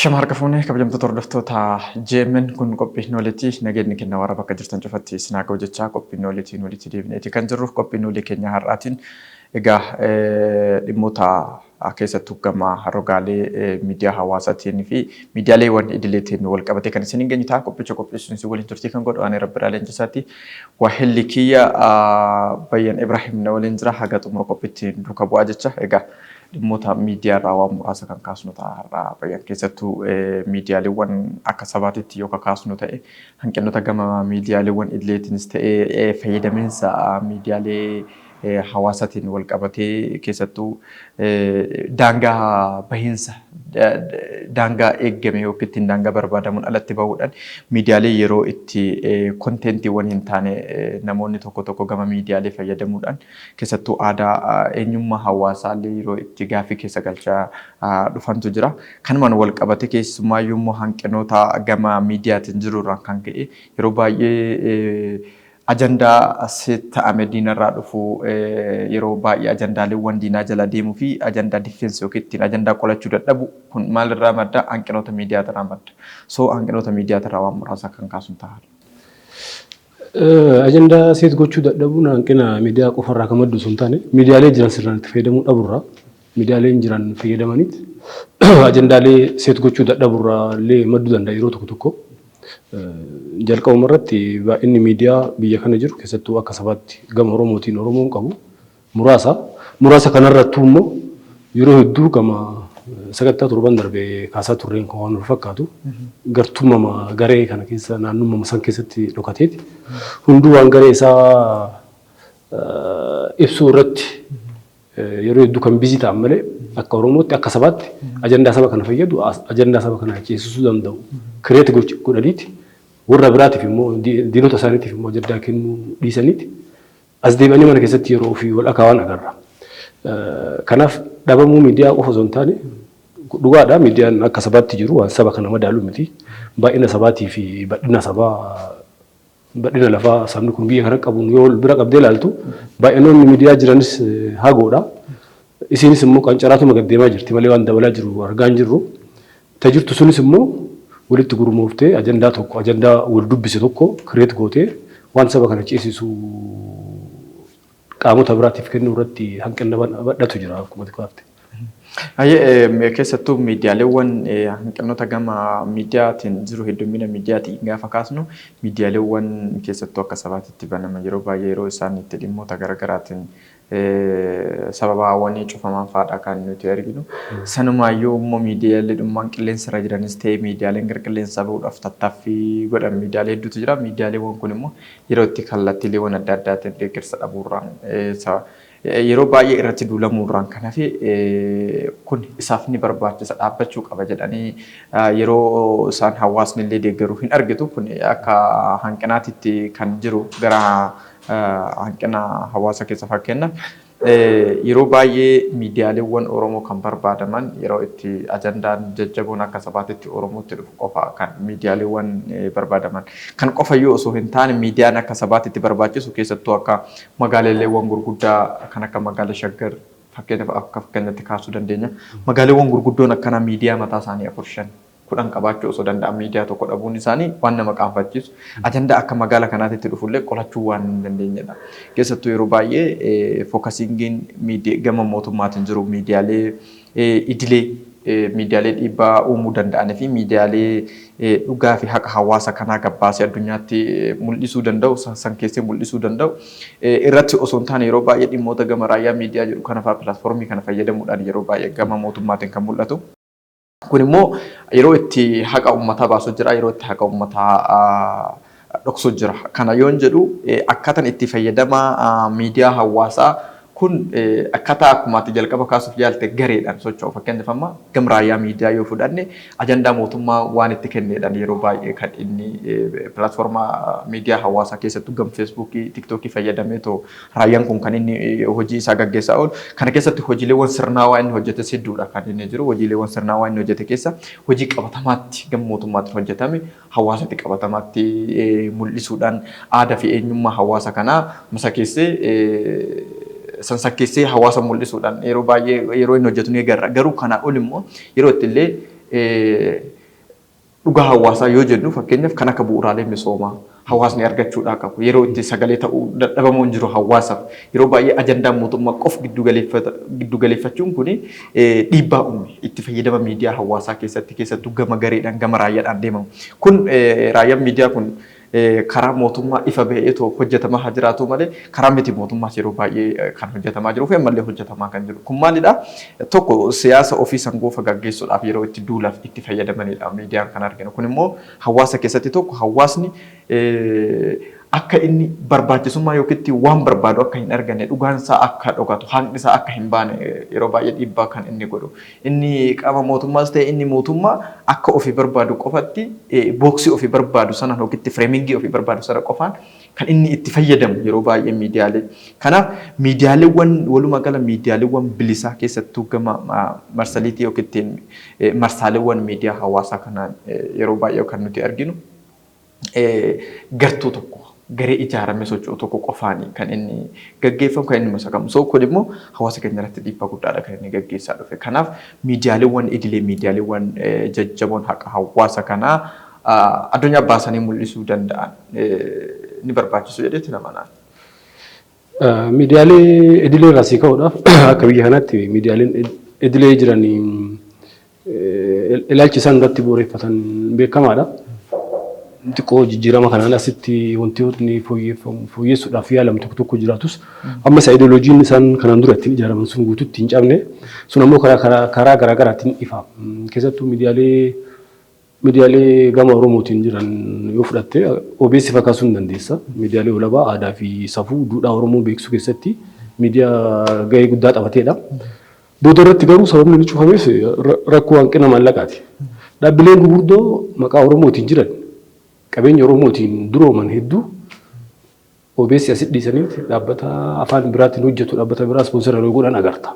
Ashama harka fuunee, kabajamtoota hordoftoota JMN. Kun qophii Nooletii. Nageenyi kenna warra bakka jirtan cufatti isin haa ga'u jechaa, qophii Nooletiin walitti deebineeti kan jirru. Qophii Noolee keenya har'aatiin egaa dhimmoota keessattuu gama rogaalee miidiyaa hawaasaatiin fi miidiyaaleewwan idileetiin wal qabatee kan isin hin geenyu ta'a. Qophicha qopheessuun isin waliin turtii kan godhu ani Rabbiraa Leenjisaati. Waahilli kiyya Bayyan Ibrahim na waliin jira. Haga xumura qophiitti duuka bu'aa jecha, egaa dhimmoota miidiyaa irraa waan muraasa kan kaasnu ta'a har'a, Bayyan. Keessattuu miidiyaaleewwan akka sabaatitti yoo kaasnu ta'e, hanqinoota gama miidiyaaleewwan idileetiinis ta'e, fayyadamiinsa miidiyaalee hawaasaatiin wal qabatee, keessattuu daangaa bahiinsa daangaa eeggame yookiin ittiin daangaa barbaadamuun alatti bahuudhaan miidiyaalee yeroo itti contentiiwwan hin taane namoonni tokko tokko gama miidiyaalee fayyadamuudhaan keessattuu aadaa eenyummaa hawaasaallee yeroo itti gaaffii keessa galchaa dhufantu jira. Kanumaan wal qabate keessumaayyuu immoo hanqinoota gama miidiyaatiin jirurraan kan ka'e yeroo baay'ee ajandaa set ta'ame diinarraa dhufu, yeroo baay'ee ajandaaleewwan diinaa jala deemuu fi ajandaa defense yookiin ittiin ajandaa qolachuu dadhabu kun maalirraa madda? Hanqinoota miidiyaatirraa madda. So hanqinoota miidiyaatirraa waan muraasa kan kaasu ta'a. Ajandaa set gochuu dadhabuun hanqina miidiyaa qofarraa kan maddu osoo hin taane, miidiyaalee jiran sirnaan itti fayyadamuu dhaburraa, miidiyaaleen jiran fayyadamaniit ajandaalee set gochuu dadhaburraa illee madduu danda'a yeroo tokko tokko. Jalqabuma irratti baay'inni miidiyaa biyya kana jiru, keessattuu akka sabaatti gama Oromootiin Oromoon qabu muraasa. Muraasa kanarrattuu immoo yeroo hedduu gama sagantaa torban darbe kaasaa turreen kan waan wal fakkaatu, gartummama garee kana keessa naannummaa san keessatti dhokateeti. Hunduu waan garee isaa ibsuu irratti yeroo hedduu kan busy ta'an malee, akka Oromootti, akka sabaatti ajandaa saba kana fayyadu, ajandaa saba kana ceesisuu danda'u create godhaniiti warra biraatiif immoo, diinota isaaniitiif immoo ajandaa kennuu dhiisaniiti as deebi'anii mana keessatti yeroo ofii wal akaawwan agarra. Kanaaf dhabamuu miidiyaa qofa osoo hin taane, dhugaadha, miidiyaan akka sabaatti jiru waan saba kana madaalu miti. Baay'ina sabaatii fi bal'ina sabaa, bal'ina lafaa sabni kun biyya kana qabuun yoo bira qabdee ilaaltu, baay'inoonni miidiyaa jiranis hagoodha. Isinis immoo qancaraatuma gad deemaa jirti malee waan dabalaa jiru argaa hin jirru. Ta jirtu sunis immoo walitti gurmooftee ajandaa tokko, ajandaa wal dubbise tokko create gootee waan saba kana ceesisu qaamota biraatiif kennuu irratti hanqina bal'atu jira akkuma kaafte. Hayyee, keessattuu miidiyaaleewwan hanqinoota gama miidiyaatiin jiru, heddummina miidiyaatiin gaafa kaasnu, miidiyaaleewwan keessattuu akka sabaatitti banaman yeroo baay'ee yeroo isaan itti dhimmoota garaagaraatiin sababaawwan cufaman fa'aadha kan nuti arginu. Sanumaayyuu immoo miidiyaalee dhummaan qilleensa irra jiranis ta'e, miidiyaaleen gara qilleensaa bahuudhaaf tattaaffii godhan miidiyaalee hedduutu jira. Miidiyaaleewwan kun immoo yeroo itti kallattiileewwan adda addaatiin deeggarsa dhabuurraan, yeroo baay'ee irratti duulamuurraan kan hafe, kun isaaf ni barbaachisa, dhaabbachuu qaba jedhanii yeroo isaan hawaasni illee deeggaru hin argitu. Kun akka hanqinaatitti kan jiru gara hanqina hawaasa keessa. Fakkeenyaaf, yeroo baay'ee miidiyaaleewwan Oromoo kan barbaadaman yeroo itti ajandaan jajjaboon akka sabaatitti Oromootti dhufu qofa kan miidiyaaleewwan barbaadaman. Kan qofayyuu osoo hin taane, miidiyaan akka sabaatitti barbaachisu keessattuu akka magaaleewwan gurguddaa kan akka magaala Shaggar fakkeenyaaf akka fakkeenyatti kaasuu dandeenya. Magaaleewwan gurguddoon akkanaa miidiyaa mataa isaanii afur, 5, 10 qabaachuu osoo danda'an miidiyaa tokko dhabuun isaanii waan nama qaanfachiisu. Ajandaa akka magaala kanaatitti dhufullee qolachuu waan hin dandeenyedha. Keessattuu yeroo baay'ee focusingiin gama mootummaatiin jiru miidiyaalee idilee, miidiyaalee dhiibbaa uumuu danda'anii fi miidiyaalee dhugaa fi haqa hawaasa kanaa gabbaasee addunyaatti mul'isuu danda'u, san keessee mul'isuu danda'u irratti osoo hin taane, yeroo baay'ee dhimmoota gama raayyaa miidiyaa jedhu kana fa'aa platformii kana fayyadamuudhaan yeroo baay'ee gama mootummaatiin kan mul'atu. Kun immoo yeroo itti haqa uummataa baasu jira, yeroo itti haqa uummataa dhoksu jira. Kana yoon jedhu, akkaataan itti fayyadama miidiyaa hawaasaa kun akkaataa akkuma ati jalqaba kaasuuf yaalte gareedhaan socho'u. Fakkeenyaaf, amma gam raayyaa miidiyaa yoo fudhanne, ajandaa mootummaa waan itti kenneedhaan yeroo baay'ee kan inni platforma miidiyaa hawaasaa keessattuu gam Feesbuukii, Tiktookii fayyadamee too raayyaan kun kan inni hojii isaa gaggeessaa oolu. Kana keessatti hojiileewwan sirnaawaa inni hojjetes hedduudha kan inni jiru. Hojiileewwan sirnaawaa inni hojjete keessa hojii qabatamaatti gam mootummaatiin hojjetame hawaasatti qabatamaatti mul'isuudhaan aadaa fi eenyummaa hawaasa kanaa masakeessee, sansakkeessee hawaasa mul'isuudhaan yeroo baay'ee yeroo inni hojjetu ni agarra. Garuu kanaa ol immoo yeroo itti illee Dhugaa hawaasaa yoo jennu, fakkeenyaaf kan akka bu'uuraalee misoomaa hawaasni argachuudhaa qabu. Yeroo itti sagalee ta'uu dadhabamuun jiru hawaasaaf yeroo baay'ee ajandaan mootummaa qof giddu galeeffachuun kuni dhiibbaa uume itti fayyadama miidiyaa hawaasaa keessatti, keessattuu gama gareedhaan, gama raayyaadhaan deemamu. Kun raayyaan miidiyaa kun karaa mootummaa ifa ba'eetoo hojjetamaa haa jiraatu malee, karaa miti mootummaas yeroo baay'ee kan hojjetamaa jiruu fi ammallee hojjetamaa kan jiru. Kun maalidha? Tokko, siyaasa ofii sangoofa gaggeessuudhaaf yeroo itti duulaaf itti fayyadamanidha miidiyaan kan arginu. Kun immoo hawaasa keessatti tokko hawaasni akka inni barbaachisummaa yookiin waan barbaadu akka hin arganne, dhugaan isaa akka dhokatu, haqni isaa akka hin baane yeroo baay'ee dhiibbaa kan inni godhu. Inni qaama mootummaas ta'e inni mootummaa akka ofii barbaadu qofatti, box ofii barbaadu sana yookiin framing ofii barbaadu sana qofaan kan inni itti fayyadamu yeroo baay'ee miidiyaalee. Kanaaf miidiyaaleewwan walumaa gala miidiyaaleewwan bilisaa, keessattuu gama marsariitii yookiin marsaaleewwan miidiyaa hawaasaa kanaan yeroo baay'ee kan nuti arginu gartuu tokko, garee ijaaramee socho'u tokko qofaani kan inni gaggeeffamu, kan inni masakamu. So kun immoo hawaasa keenya irratti dhiibbaa guddaadha kan inni gaggeessaa dhufe. Kanaaf miidiyaaleewwan idilee, miidiyaaleewwan jajjaboon haqa hawaasa kanaa addunyaa baasanii mul'isuu danda'an ni barbaachisu jedheeti nama naan. Miidiyaalee idilee irraa sii ka'uudhaaf, akka biyya kanaatti miidiyaaleen idilee jiran ilaalchi isaan irratti bu'uureffatan beekamaadha. Xiqqoo jijjiirama kanaan asitti wantootni fooyyeffamu, fooyyessuudhaaf yaalamu tokko tokko jiraatus, amma isa ideoloojiin isaan kanaan dura ittiin ijaaraman sun guutuutti hin cabne. Sun ammoo karaa garaa garaatiin ifa. Keessattuu miidiyaalee gama Oromootiin jiran yoo fudhatte, OBS fakkaasuu hin dandeessa. Miidiyaalee walabaa aadaa fi safuu, duudhaa Oromoo beeksisuu keessatti miidiyaa gahee guddaa taphateedha. Booda irratti garuu sababni inni cufameef rakkoo hanqina maallaqaati. Dhaabbileen gurguddoo maqaa Oromootiin jiran, qabeenya Oromootiin durooman hedduu OBS asitti dhiisaniiti dhaabbata afaan biraatiin hojjetu, dhaabbata biraa sponsor yeroo godhan agarta.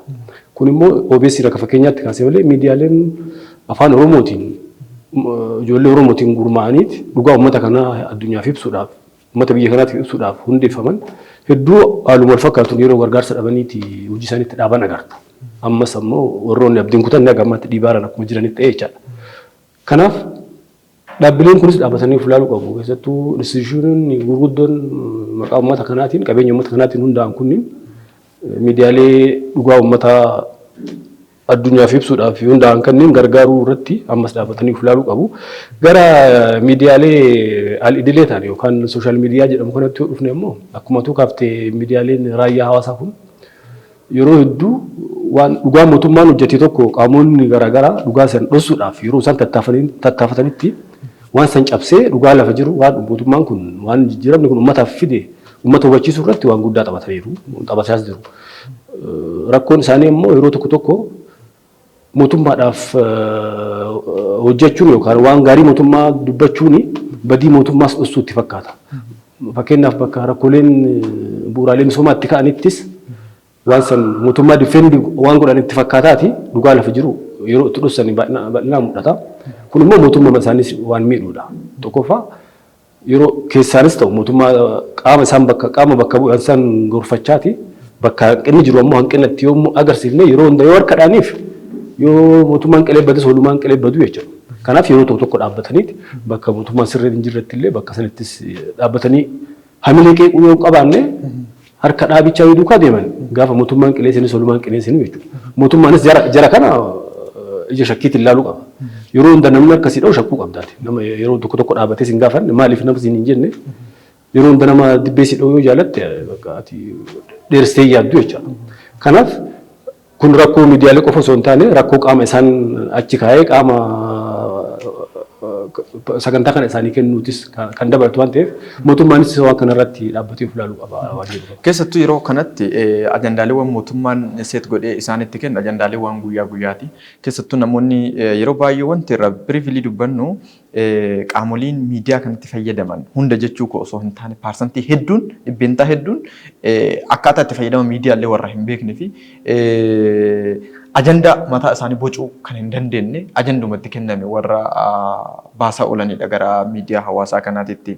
Kun immoo OBS akka fakkeenyaatti kaasee malee, miidiyaaleen afaan Oromootiin, ijoollee Oromootiin gurmaa'aniiti dhugaa uummata kanaa addunyaaf ibsuudhaaf, uummata biyya kanaatiif ibsuudhaaf hundeeffaman hedduu haaluma wal fakkaatuun yeroo gargaarsa dhabaniiti hojii isaaniitti dhaaban agarta. Ammas ammoo warroonni abdiin kutanne haga ammaatti dhiibaaran akkuma jiranitti ta'e jechaadha. Kanaaf dhaabbileen kunis dhaabbatanii of ilaaluu qabu. Keessattuu institution gurguddoon maqaa uummata kanaatiin, qabeenya uummata kanaatiin hundaa'an kunniin miidiyaalee dhugaa uummataa addunyaaf ibsuudhaaf hundaa'an kanneen gargaaruu irratti ammas dhaabbatanii of ilaaluu qabu. Gara miidiyaalee al-idilee ta'an yookaan social media jedhamu kanatti yoo dhufne immoo, akkuma tuu kaaftee, miidiyaaleen raayyaa hawaasaa kun yeroo hedduu waan dhugaa mootummaan hojjete tokko qaamonni garaagaraa dhugaa san dhoksuudhaaf yeroo isaan tattaafatanitti waan san cabsee dhugaa lafa jiru, waan mootummaan kun, waan jijjiiramni kun uummataaf fide uummata hubachiisuu irratti waan guddaa taphataniiru, taphataas jiru. Rakkoon isaanii immoo yeroo tokko tokko mootummaadhaaf hojjechuun yookaan waan gaarii mootummaa dubbachuun badii mootummaas dhoksuu itti fakkaata. Fakkeenyaaf bakka rakkooleen bu'uuraalee misoomaa itti ka'anittis waan san mootummaa defend waan godhan itti fakkaataati dhugaa lafa jiru yeroo itti dhoksan bal'inaan mul'ata. Kun immoo mootummaa isaaniis waan miidhuudha. Tokkoffaa, yeroo keessaanis ta'u mootummaa qaama isaan bakka qaama bakka bu'an san gorfachaati bakka hanqinni jiru ammoo hanqina itti yommuu agarsiifne, yeroo hunda yoo harka dhaaniif, yoo mootummaan qilee badus walumaan qilee badu jechuudha. Kanaaf yeroo tokko tokko dhaabbataniiti bakka mootummaan sirriin hin jirretti illee bakka sanittis dhaabbatanii hamilee qeequu yoo qabaanne, harka dhaabichaa yoo duukaa deeman, gaafa mootummaan qileessinis walumaan qileessinu jechuudha. Mootummaanis jara kana ija shakkiitiin ilaaluu qaba. Yeroo hunda namni akkasii dha'u shakkuu qabdaati. Nama yeroo tokko tokko dhaabbatee sin gaafanne, maaliif nama siin hin jenne, yeroo hunda nama dibbee si dha'u yoo jaalatte, bakka ati dheeristee yaaddu jechaadha. Kanaaf kun rakkoo miidiyaalee qofa osoo hin taane, rakkoo qaama isaan achi kaa'ee qaama sagantaa kana isaanii kennuutis kan dabalatu waan ta'eef, mootummaanis waan kanarratti dhaabbatee of ilaaluu qaba waan jedhu. Keessattuu yeroo kanatti ajandaaleewwan mootummaan set godhee isaanitti kennu ajandaaleewwan guyyaa guyyaati. Keessattuu namoonni yeroo baay'ee wanti irra briefly dubbannu, qaamoleen miidiyaa kanatti fayyadaman hunda jechuu koo osoo hin taane, paarsantii hedduun, dhibbeentaa hedduun akkaataa itti fayyadama miidiyaallee warra hin beekne fi ajandaa mataa isaanii bocuu kan hin dandeenye, ajandumatti kenname warra baasaa oolanidha gara miidiyaa hawaasaa kanaatitti.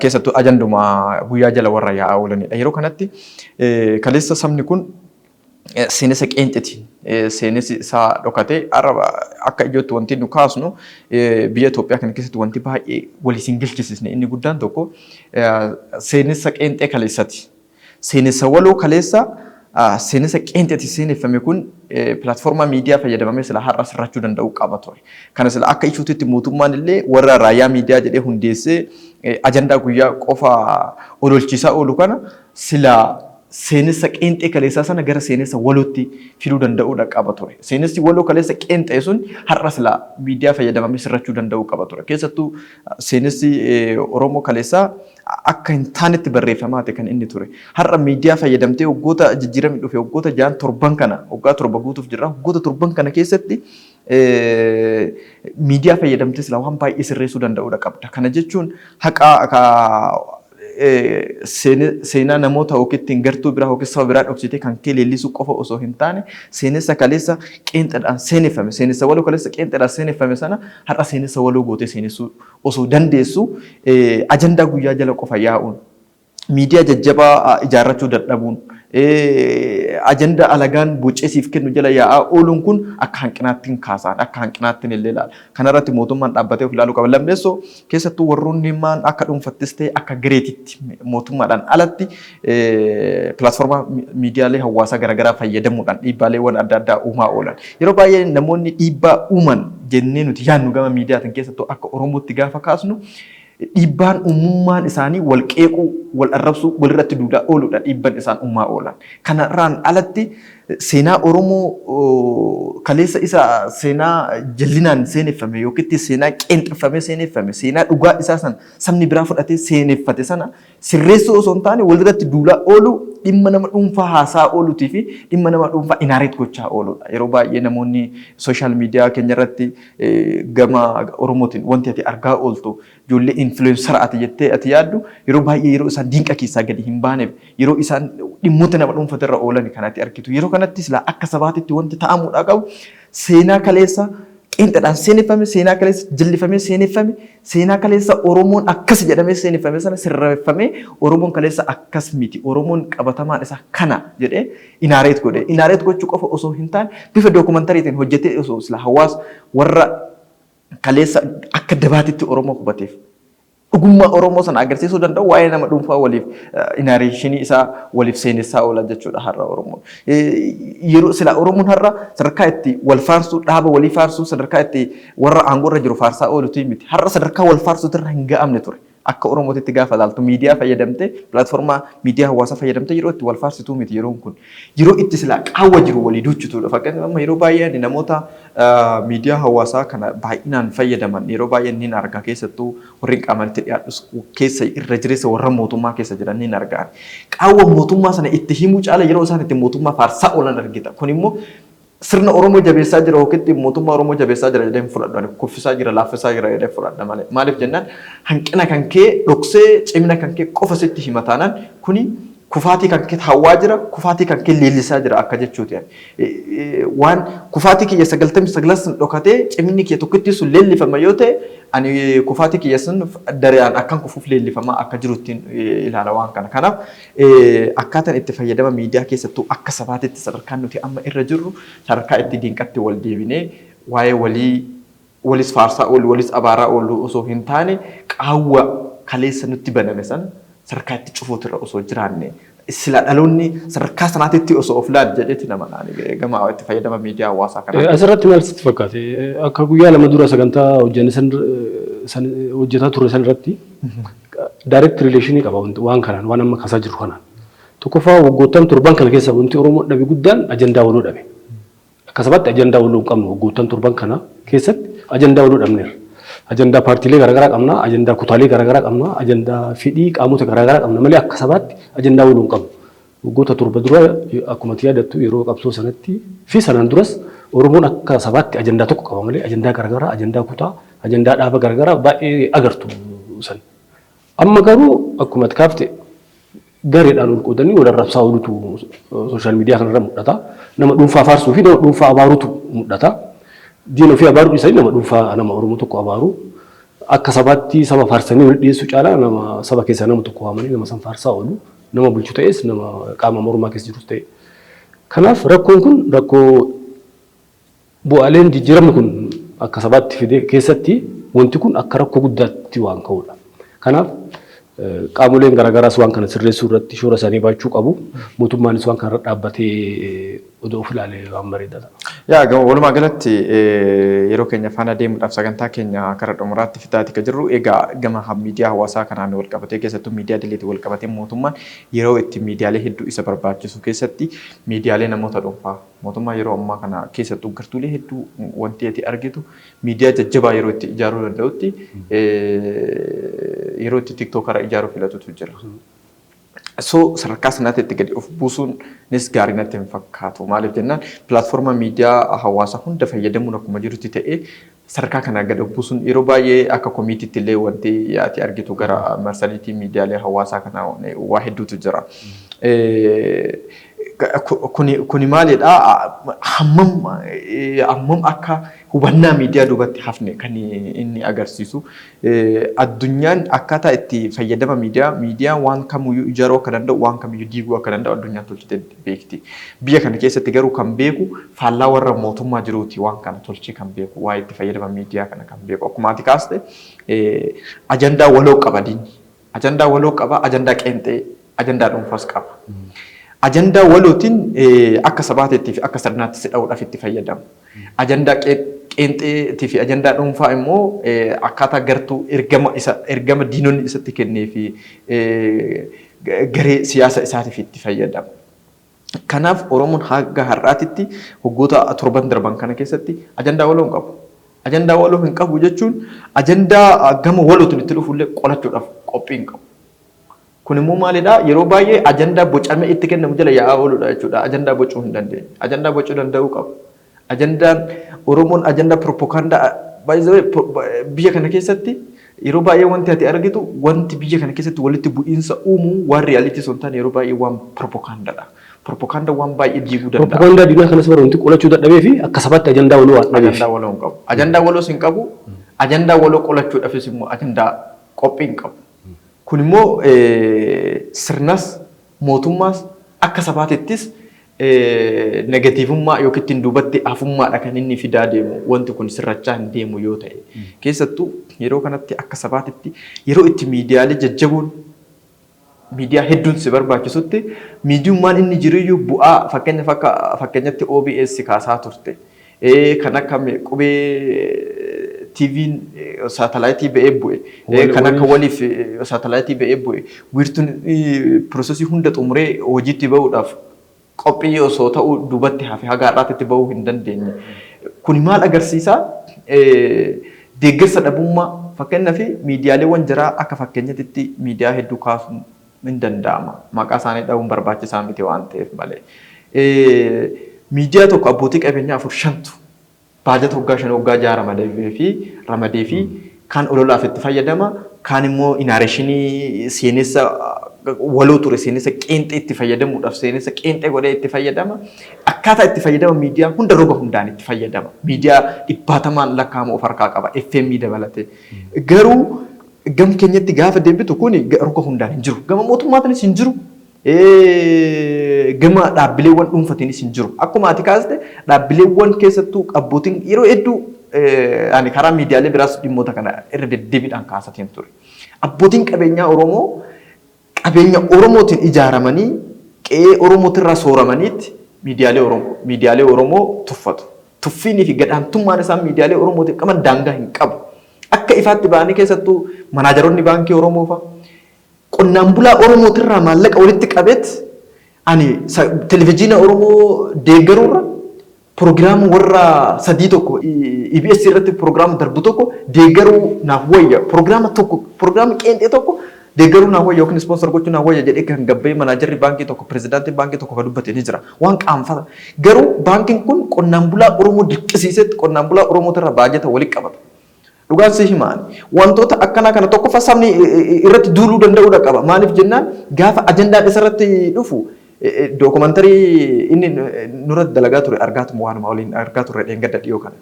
Keessattuu ajanduma guyyaa jala warra yaa'aa oolanidha. Yeroo kanatti kaleessa sabni kun seenessa qeenxetiin Seenessi isaa dhokatee har'a akka ijootti wanti nu kaasnu, biyya Itoophiyaa kana keessatti wanti baay'ee walii hin galchisiisne inni guddaan tokko seenessa qeenxee kaleessati. Seenessa waloo kaleessa seenessa qeenxeeti seeneffame kun pilaatfoormaa miidiyaa fayyadamamee sila har'a sirrachuu danda'u qaba ture. Kana sila akka ishuutitti mootummaan illee warra raayyaa miidiyaa jedhee hundeessee ajandaa guyyaa qofa ololchiisaa oolu kana sila seenessa qeenxee kaleessaa sana gara seenessa walootti fiduu danda'uudha qaba ture. Seenessi waloo kaleessa qeenxee sun har'a sila miidiyaa fayyadamamee sirrachuu danda'uu qaba ture. Keessattuu seenessi Oromoo kaleessaa akka hin taanetti barreeffamaate kan inni ture. Har'a miidiyaa fayyadamtee waggoota jijjiiramni dhufe, waggoota 6 torban kana, waggaa 7 guutuuf jirra. Waggoota 7n kana keessatti miidiyaa fayyadamtee sila waan baay'ee sirreessuu danda'uudha qabda. Kana jechuun haqa seenaa namoota yookiin gartuu biraa yookiin saba biraa dhoksitee kan kee leellisuu qofa osoo hin taane, seenessa kaleessa qeenxedhaan seeneffame, seenessa waloo kaleessa qeenxedhaan seeneffame sana har'a seenessa waloo gootee seenessuu osoo dandeessu, ajandaa guyyaa jala qofa yaa'uun, miidiyaa jajjabaa ijaarrachuu dadhabuun, ajandaa alagaan bocee siif kennu jala yaa'aa ooluun kun akka hanqinaatti hin kaasaan, akka hanqinaatti illee ilaala. Kanarratti mootummaan dhaabbatee of ilaaluu qaba. Lammeessoo, keessattuu warroonni maan akka dhuunfattis ta'e akka gareetitti mootummaadhaan alatti pilaatfoormaa miidiyaalee hawaasaa garaagaraa fayyadamuudhaan dhiibbaaleewwan adda addaa uumaa oolan. Yeroo baay'ee namoonni dhiibbaa uuman jennee nuti yaadnu gama miidiyaatiin, keessattuu akka Oromootti gaafa kaasnu, dhiibbaan uumummaan isaanii wal qeequu, wal arrabsuu, walirratti duulaa ooluudha dhiibban isaan uumaa oolan. Kanarraan alatti seenaa Oromoo kaleessa isa seenaa jallinaan seeneffame yookiin seenaa qeenxeffamee seeneffame, seenaa dhugaa isaa sana sabni biraa fudhatee seeneffate sana sirreessuu osoo hin taane, walirratti duulaa oolu, dhimma nama dhuunfaa haasaa ooluutii fi dhimma nama dhuunfaa inaareet gochaa ooludha. Yeroo baay'ee namoonni social media keenya irratti gama Oromootiin wanti ati argaa ooltu, ijoollee influencer ati jettee ati yaaddu, yeroo baay'ee yeroo isaan diinqa keessaa gadi hin baaneef, yeroo isaan dhimmoota nama dhuunfate irra oolan kan ati argitu. Yeroo kanatti silaa akka sabaatitti wanti ta'amuudhaa qabu, seenaa kaleessa qeenxedhaan seeneffame, seenaa kaleessa jallifamee seeneffame, seenaa kaleessa Oromoon akkas jedhamee seeneffame sana sirreeffamee, Oromoon kaleessa akkas miti, Oromoon qabatamaan isaa kana jedhee inaareet godhe. Inaareet gochuu qofa osoo hin taane, bifa dookumentariitiin hojjetee osoo sila hawaasa warra kaleessa akka dabaatitti Oromoo hubateef dhugummaa Oromoo sana agarsiisuu danda'u, waa'ee nama dhuunfaa waliif inaareeshinii isaa waliif seenessaa oola jechuudha har'a Oromoon. Yeroo sila Oromoon har'a sadarkaa itti wal faarsuu, dhaaba walii faarsuu, sadarkaa itti warra aangoo irra jiru faarsaa oolutu miti. Har'a sadarkaa wal faarsuutu irra hin ga'amne ture. Akka Oromootitti gaafa ilaaltu, miidiyaa fayyadamtee, pilaatfoormaa miidiyaa hawaasaa fayyadamtee yeroo itti wal faarsituu miti yeroon kun. Yeroo itti silaa qaawwa jiru walii duuchituudha. Fakkeenyaaf, amma yeroo baay'ee ani namoota miidiyaa hawaasaa kana baay'inaan fayyadaman yeroo baay'ee ni arga, keessattuu warri qaamaan itti dhiyaadhus keessa irra jireessa warra mootummaa keessa jiran ni arga. Qaawwa mootummaa sana itti himuu caala yeroo isaan itti mootummaa faarsaa oolan argita. Kun immoo sirna Oromoo jabeessaa jira yookiin mootummaa Oromoo jabeessaa jira jedhee hin fudhadhu. Ani kuffisaa jira, laaffisaa jira jedhee fudhadha malee. Maaliif jennaan, hanqina kan kee dhoksee cimina kan kee qofa sitti hima taanaan, kuni kufaatii kan kee hawwaa jira, kufaatii kan kee leellisaa jira akka jechuuti. Waan kufaatii kiyya 99 sun dhokatee ciminni kiyya tokkittii sun leellifama yoo ta'e, ani kufaatii kiyya sun dariyaan akkan kufuuf leellifamaa akka jiruttiin ilaala waan kana. Kanaaf akkaataan itti fayyadama miidiyaa, keessattuu akka sabaatitti sadarkaan nuti amma irra jirru, sadarkaa itti diinqatti wal deebinee waa'ee walii walis faarsaa oolu, walis abaaraa oolu osoo hin taane, qaawwa kaleessa nutti baname sana sadarkaa itti cufuutirra osoo jiraanne, sila dhaloonni sadarkaa sanaatitti osoo of laal jedheeti nama naani gama itti fayyadama miidiyaa hawaasaa kanaa. Asirratti maal sitti fakkaate? Akka guyyaa 2 dura sagantaa hojjenne san hojjetaa turre san irratti direct relation qaba waan kanaan, waan amma kaasaa jiru kanaan. Tokkoffaa, waggoottan 7n kana keessa wanti Oromoon dhabe guddaan ajandaa waloo dhabe. Akka sabaatti ajandaa waloo hin qabnu. Waggoottan 7n kana keessatti ajandaa waloo dhabneerra. Ajandaa paartiilee garaagaraa qabna, ajandaa kutaalee garaagaraa qabna, ajandaa fedhii qaamota garaagaraa qabna malee akka sabaatti ajandaa waloo hin qabnu. Waggoota 7 dura, akkuma ati yaadattu, yeroo qabsoo sanatti fi sanaan duras Oromoon akka sabaatti ajandaa tokko qaba malee ajandaa garaagaraa, ajandaa kutaa, ajandaa dhaaba garaagaraa baay'ee agartu san. Amma garuu akkuma ati kaafte gareedhaan ol qoodanii wal arrabsaa oolutu social media kanarra mul'ata. Nama dhuunfaa faarsuu fi nama dhuunfaa abaarutu mul'ata. Diina ofii abaaruu dhiisanii nama dhuunfaa, nama Oromoo tokko abaaru. Akka sabaatti saba faarsanii wal dhiyeessuu caalaa nama saba keessaa nama tokko waamanii nama san faarsaa oolu. Nama bulchu ta'es, nama qaama mormaa keessa jirus ta'e. Kanaaf rakkoon kun rakkoo Bu'aaleen jijjiiramni kun akka sabaatti fide keessatti wanti kun akka rakkoo guddaatti waan ka'udha. Kanaaf qaamoleen garaagaraas waan kana sirreessuu irratti shoora isaanii baachuu qabu. Mootummaanis waan kana irra dhaabbatee odoo of ilaalee waan bareedaa ta'a. Yaa, gama walumaa galatti yeroo keenya faana deemuudhaaf sagantaa keenya kara xumuraatti fixaati kan jirru. Egaa gama miidiyaa hawaasaa kanaan wal qabatee, keessattuu miidiyaa idileetiin wal qabatee, mootummaan yeroo itti miidiyaalee hedduu isa barbaachisu keessatti miidiyaalee namoota dhuunfaa, mootummaa yeroo ammaa kana keessattuu gartuulee hedduu, wanti ati argitu miidiyaa jajjabaa yeroo itti ijaaruu danda'utti yeroo itti TikTokara ijaaruu filatutu jira. So sadarkaa sanaatti itti gadi of buusuunis gaarii natti hin fakkaatu. Maaliif jennaan, pilaatfoorma miidiyaa hawaasaa hunda fayyadamuun akkuma jirutti ta'ee, sadarkaa kana gadi of buusuun yeroo baay'ee akka komiitiitti illee wanti ati argitu gara marsariitii miidiyaalee hawaasaa kana waa hedduutu jira. Kuni maalidha? Hammam akka hubannaa miidiyaa duubatti hafne kan inni agarsiisu. Addunyaan akkaataa itti fayyadama miidiyaa, miidiyaan waan kamiyyuu ijaaruu akka danda'u, waan kamiyyuu diiguu akka danda'u addunyaan tolchitee beekti. Biyya kana keessatti garuu kan beeku faallaa warra mootummaa jiruuti, waan kana tolchee kan beeku, waa'ee itti fayyadama miidiyaa kana kan beeku. Akkuma ati kaaste, ajandaa waloo qaba diinni. Ajandaa waloo qaba, ajandaa qeenxee, ajandaa dhuunfaas qaba. Ajandaa walootiin akka sabaatiitti fi akka sirnaatti si dha'uudhaaf itti fayyadamu. Ajandaa qeenxeetii fi ajandaa dhuunfaa immoo akkaataa gartuu ergama isa ergama diinonni isatti kennee fi garee siyaasa isaatiif itti fayyadamu. Kanaaf Oromoon haga har'aatitti waggoota 7n darban kana keessatti ajandaa waloo hin qabu. Ajandaa waloo hin qabu jechuun ajandaa gama walootiin itti dhufullee qolachuudhaaf qophii hin qabu. Kun immoo maalidhaa? Yeroo baay'ee ajandaa bocamee itti kennamu jala yaa'aa ooludha jechuudha. Ajandaa bocuu hin dandeenye. Ajandaa bocuu danda'uu qabu. Ajandaan Oromoon ajandaa propagaandaa, by the way, biyya kana keessatti yeroo baay'ee wanti ati argitu, wanti biyya kana keessatti walitti bu'iinsa uumu waan reality osoo hin taane yeroo baay'ee waan propagaandaadha. Propagaandaa waan baay'ee diiguu danda'a. Propagaandaa diinaa kanas bara wanti qolachuu dadhabee fi akka sabaatti ajandaa waloo waan dhabeef. Ajandaa waloo hin qabu. Ajandaa waloos hin qabu. Ajandaa waloo qolachuudhaafis immoo ajandaa qophii hin qabu. Kun immoo sirnas mootummaas akka sabaatittis negatiivummaa yookiin ittiin duubatti hafummaadha kan inni fidaa deemu, wanti kun sirrachaa hin deemu yoo ta'e. Keessattuu yeroo kanatti akka sabaatitti yeroo itti miidiyaalee jajjaboon, miidiyaa hedduun si barbaachisutti, miidiyummaan inni jiruyyuu bu'aa, fakkeenyaaf akka fakkeenyatti OBS kaasaa turte. Kan akka Qubee TV'n saatalaayitii ba'ee bu'e. Kan akka waliif saatalaayitii ba'ee bu'e. Wiirtuun piroosesii hunda xumuree hojiitti ba'uudhaaf qophii osoo ta'uu duubatti hafe, haga har'aatti ba'uu hin dandeenye. Kuni maal agarsiisaa? Deeggarsa dhabummaa. Fakkeenyaaf miidiyaaleewwan jiraa akka fakkeenyatti miidiyaa hedduu kaasuun hin danda'ama. Maqaa isaanii dhabuun barbaachisaa miti waan ta'eef malee. Miidiyaa tokko abbootii qabeenyaa afur shantu baajata waggaa 5, waggaa 6 ramadee fi kaan ololaaf itti fayyadama, kaan immoo narration seenessa waloo ture seenessa qeenxee itti fayyadamuudhaaf seenessa qeenxee godhee itti fayyadama. Akkaataa itti fayyadama miidiyaa hunda roga hundaan itti fayyadama. Miidiyaa dhibbaatamaan lakkaa'amu of harkaa qaba, FM dabalatee. Garuu gam keenyatti gaafa deebitu kuni roga hundaan hin jiru. Gama mootummaatiinis hin jiru. Gama dhaabbileewwan dhuunfatiinis hin jiru. Akkuma ati kaaste, dhaabbileewwan keessattuu abbootiin, yeroo hedduu ani karaa miidiyaalee biraas dhimmoota kana irra deddeebiidhaan kaasatiin ture. Abbootiin qabeenyaa Oromoo qabeenya Oromootiin ijaaramanii qe'ee Oromootirraa sooramaniitti miidiyaalee Oromoo tuffatu. Tuffiinii fi gadhaantummaan isaan miidiyaalee Oromootiif qaban daangaa hin qabu. Akka ifaatti ba'anii, keessattuu manaajaroonni baankii Oromoo fa'a qonnaan bulaa Oromootirraa maallaqa walitti qabeet, ani televizyiina Oromoo deeggaruurra piroogiraama warra sadii tokko EBS irratti piroogiraama darbu tokko deeggaruu naaf wayya. Piroogiraama tokko, piroogiraama qeenxee tokko deeggaruu naaf wayya yookiin sponsor gochuu naaf wayya jedhee kan gabbee manaajarri baankii tokko, pirezidaantiin baankii tokko kan dubbate ni jira. Waan qaanfata. Garuu baankiin kun qonnaan bulaa Oromoo dirqisiisetti qonnaan bulaa Oromootirraa baajata walitti qabata. Dhugaan si himaan, wantoota akkanaa kana tokkoffaa sabni irratti duuluu danda'uudha qaba. Maaliif jennaan, gaafa ajandaan isarratti dhufu dookumantarii inni nurratti dalagaa ture argaatuma, waanuma waliin argaa turre dheengadda dhiyoo kana.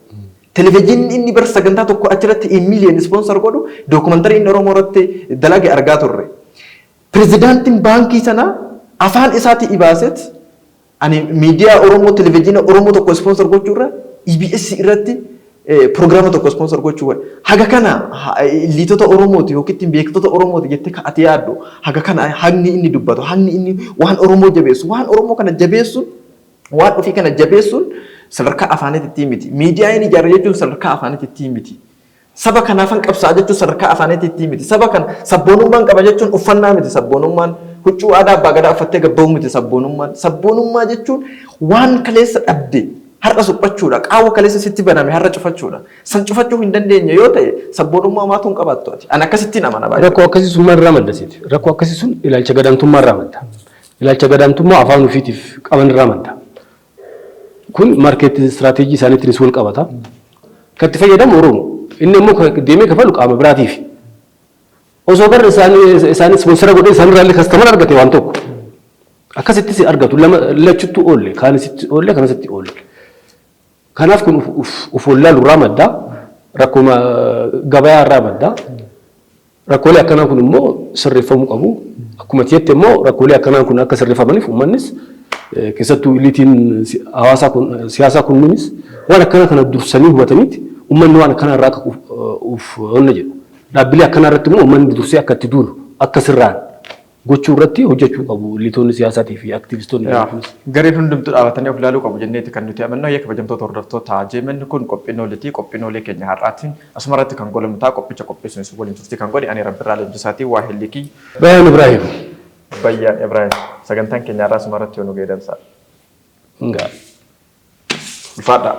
Televezyiinni inni bar sagantaa tokko achirratti miiliyoon sponsor godhu dookumantarii inni Oromoo irratti dalage argaa turre. Pirezidaantiin baankii sanaa afaan isaatii ibaaset Ani miidiyaa Oromoo, televezyiina Oromoo tokko sponsor gochuurra EBS irratti piroogiraama tokko sponsor gochuu godhe. Haga kana liitota Oromooti yookiin beektota Oromooti jettee ka ati yaaddu, haga kana hagni inni dubbatu, hagni inni waan Oromoo jabeessu, waan Oromoo kana jabeessuun, waan ofii kana jabeessuun sadarkaa afaaniitti miti. Miidiyaa inni ijaarre jechuun sadarkaa afaaniitti miti. Saba kanaafan qabsaa jechuun sadarkaa afaaniitti miti. Saba kana sabboonummaan qaba jechuun uffannaa miti sabboonummaan. Huccuu aadaa abbaa gadaa uffattee gabba'uu miti sabboonummaan. Sabboonummaa jechuun waan kaleessa dhabde har'a suphachuudha. Qaawwa kaleessa sitti baname har'a cufachuudha. San cufachuu hin dandeenye yoo ta'e, sabboonummaa maatu hin qabaattu ati. Ani akkasittiin amana baay'ee. Rakkoo akkasii sun maalirraa madda seeti? Rakkoo akkasii sun ilaalcha gadaantummaa irraa madda. Ilaalcha gadaantummaa afaan ofiitiif qaban irraa madda. Kun market strategy isaaniitiinis wal qabata. Kan itti fayyadamu Oromoo. Inni immoo kan deemee kafalu qaama biraatiif. Osoo barri isaanii isaanii sponsor godhee isaanirraa illee customer argate waan tokko. Akkasittis argatu, lama lachuttu oolle, kaanisitti oolle, kanasitti oolle. Kanaaf kun uf wallaalu irraa madda. Rakkoo gabayaa irraa madda. Rakkoolee akkanaa kun immoo sirreeffamuu qabu. Akkuma jette immoo, rakkoolee akkanaa kun akka sirreeffamaniif uummannis, keessattuu eliitiin hawaasaa kun, siyaasaa kunniinis waan akkanaa kana dursanii hubataniiti uummanni waan akkanaa irraa akka uf onna jedhu. Dhaabbilee akkanaa irratti immoo uummanni dursee akka itti duulu, akka sirraan gochuu irratti hojjechuu qabu eliitoonni siyaasaatii fi aktivistoonni. Gareen hundumtuu dhaabatanii of ilaaluu qabu jenneeti kan nuti amannu. Ayya, kabajamtoota hordoftoota JMN, kun qophiinooleetii qophiinoolee keenya har'aatiin asuma irratti kan golamu ta'a. Qophicha qopheessuun isin waliin turtii kan godhe ani Rabbirraa Leenjisaatii, waa hillikii Bayaan Ibraahim. Bayyaan Ibraahim. Sagantaan keenya har'aa asuma irratti yoo nu geedamsa. Ngaa. Ulfaadhaa.